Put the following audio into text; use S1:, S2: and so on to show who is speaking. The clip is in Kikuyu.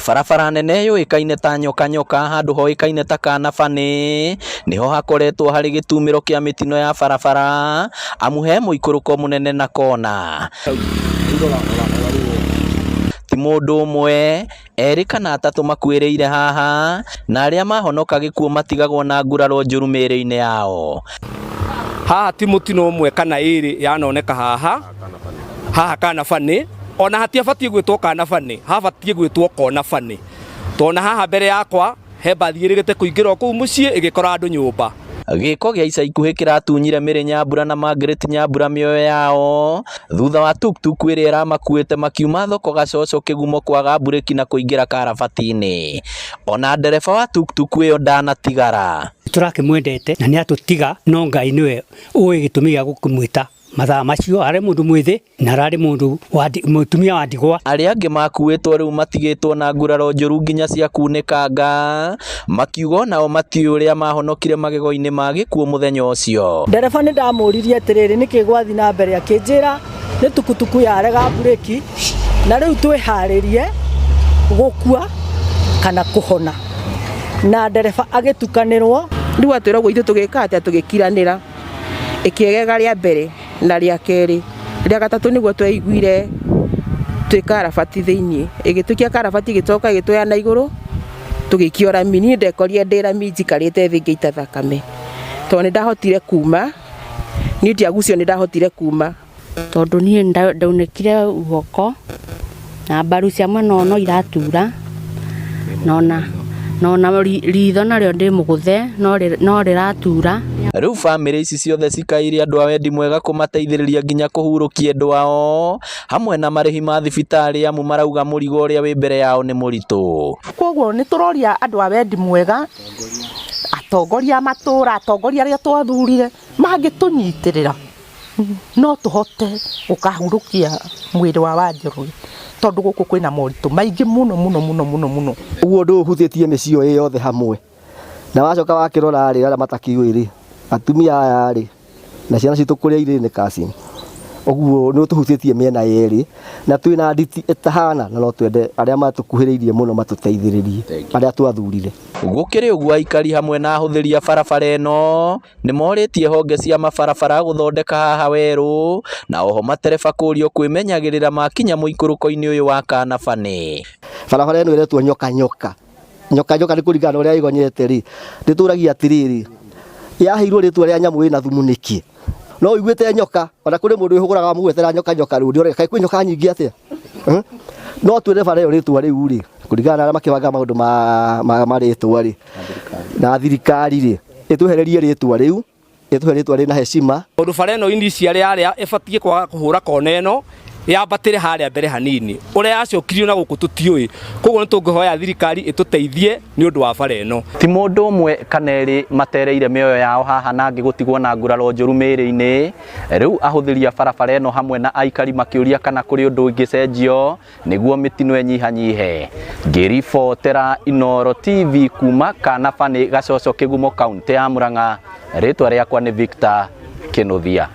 S1: Barabara nene yũĩkaine ta Nyoka Nyoka handũ hoĩkaine ta Kanabanĩ nĩho hakoretwo harĩ gĩtumĩro kĩa mĩtino ya barabara amu he mũikũrũko mũnene na kona. Ti mũndũ ũmwe, erĩ kana atatũ makuĩrĩire haha na arĩa mahonoka gĩkuũ matigagwo na nguraro njũru mĩĩrĩ-inĩ yao.
S2: Haha ti mũtino ũmwe kana ĩrĩ yanoneka haha haha Kanabanĩ, ona hatiabatiĩ gwĩtwo Kanabanĩ, habatiĩ gwĩtwo Konabanĩ, tondũ haha mbere yakwa he mbathi ĩrĩgĩte kũingĩra o kũu mũciĩ ĩgĩkora andũ nyũmba.
S1: Gĩko gĩa ica ikuhĩ kĩratunyire Mary Nyambura na Margaret Nyambura mĩoyo yao thutha wa tuktuk ĩrĩa ĩramakuĩte makiuma thoko Gacoco kĩgumo kwaga mburĩki na kũingĩra karabati-inĩ. Ona ndereba wa tuktuk ĩyo ndanatigara.
S3: Tũrakĩmwendete na nĩ atũtiga, no Ngai nĩwe ũĩ gĩtũmi gĩa gũkĩmwĩta mathaa macio. Arĩ mũndũ mwĩthĩ na ararĩ mũndũ mũtumia wa ndigwa.
S1: Arĩa angĩ makuĩtwo rĩu matigĩtwo na nguraro njũru nginya cia kunĩkanga, makiuga onao matiũĩ ũrĩa mahonokire magego-inĩ ma gĩkuũ mũthenya ũcio.
S4: Ndereba nĩ ndamũririe atĩrĩrĩ, nĩkĩ gwathiĩ na mbere, akĩnjĩra nĩ tukutuku yarega mburĩki na rĩu twĩharĩrie gũkua kana kũhona, na ndereba agĩtukanĩrwo.
S5: Rĩu atwĩra ũguo ithuĩ tũgĩka atĩa, tũgĩkiranĩra ĩkĩegega rĩa mbere na rĩa kerĩ, rĩa gatatũ nĩguo tweiguire twĩ karabati thĩiniĩ, ĩgĩtũikia karabati ĩgĩcoka ĩgĩtwoya na igũrũ tũgĩikio rami. Niĩ ndekorire ndĩ rami njikarĩte thĩ ngĩita thakame, tondũ nĩ ndahotire kuma, niĩ ndiagucio nĩ ndahotire kuma.
S6: Tondũ niĩ ndaunĩkire guoko na mbaru cia mwena ũyũ no iratura na ona ritho narĩo ndĩ mũgũthe no rĩratura.
S1: Rĩu bamĩrĩ ici ciothe cikaĩire andũ a wendi mwega kũmateithĩrĩria nginya kũhurũkia endwa ao hamwe na marĩhi ma thibitarĩ amu marauga mũrigo ũrĩa wĩ mbere yao nĩ mũritũ.
S5: Koguo nĩ tũroria andũ a wendi mwega, atongoria a matũra, atongoria arĩa twathurire mangĩtũnyitĩrĩra no tũhote gũkahurũkia mwĩrĩ wa Wanjũrũge tondũ gũkũ kwĩna moritũ maingĩ mũno mũno mũno mũno mũno.
S7: Ũguo ũndũ ũyũ ũhutĩtie mĩciĩ ĩyo ĩ yothe hamwe, na wacoka wakĩrora rĩ, arĩa matakĩũĩ rĩ, atumia aya rĩ, na ciana citũ kũrĩa irĩ nĩ cousin, ũguo nĩ ũtũhutĩtie mĩena yerĩ, na twĩna nditi ĩtahana na no twende arĩa matũkuhĩrĩirie mũno matũteithĩrĩrie, arĩa twathurire.
S1: Gũkĩrĩ ũguo aikari hamwe na ahũthĩri a barabara ĩno nĩ morĩtie honge cia mabarabara gũthondeka haha werũ na oho matereba kũrio kwĩmenyagĩrĩra makinya mũikũrũko-inĩ ũyũ wa Kanabanĩ.
S7: Barabara ĩno ĩretwo nyoka nyoka, nyoka nyoka nĩ kũringana na ũrĩa ĩgonyete rĩ, ndĩtũragia atĩrĩrĩ, yaheirwo rĩtwa rĩa nyamũ ĩna thumu nĩkĩ? No ũiguĩte nyoka, ona kũrĩ mũndũ wĩhũgũraga wamũgwetera nyoka nyoka rĩu, ndĩorega kaĩ kwĩ nyoka nyingĩ atĩa? No twĩre bara ĩyo rĩtwa rĩu rĩ, kũringana na arĩa makĩbangaga maũndũ ma marĩtwa rĩ, na thirikari rĩ, ĩtwehererie rĩtwa rĩu, ĩtũhe rĩtwa rĩna heshima.
S2: Tondũ bara ĩno initially yarĩa ĩbatiĩ kwaga kũhũra kona ĩno yambatĩre harĩa mbere hanini, ũrĩa yacokirio na gũkũ tũtiũĩ. Koguo nĩ tũngĩhoya thirikari ĩtũteithie nĩ ũndũ wa bara ĩno.
S1: Ti mũndũ ũmwe kana erĩ matereire mĩoyo yao haha na angĩ gũtigwo na nguraro njũru mĩĩrĩ-inĩ. Rĩu ahũthĩri a barabara ĩno hamwe na aikari makĩũria kana kũrĩ ũndũ ũngĩcenjio nĩguo mĩtino ĩnyihanyihe. Ngĩribotera Inooro TV kuma Kanabanĩ, Gacoco, Kĩgumo, kaũntĩ ya Murang'a, rĩtwa rĩakwa nĩ Victor Kĩnuthia.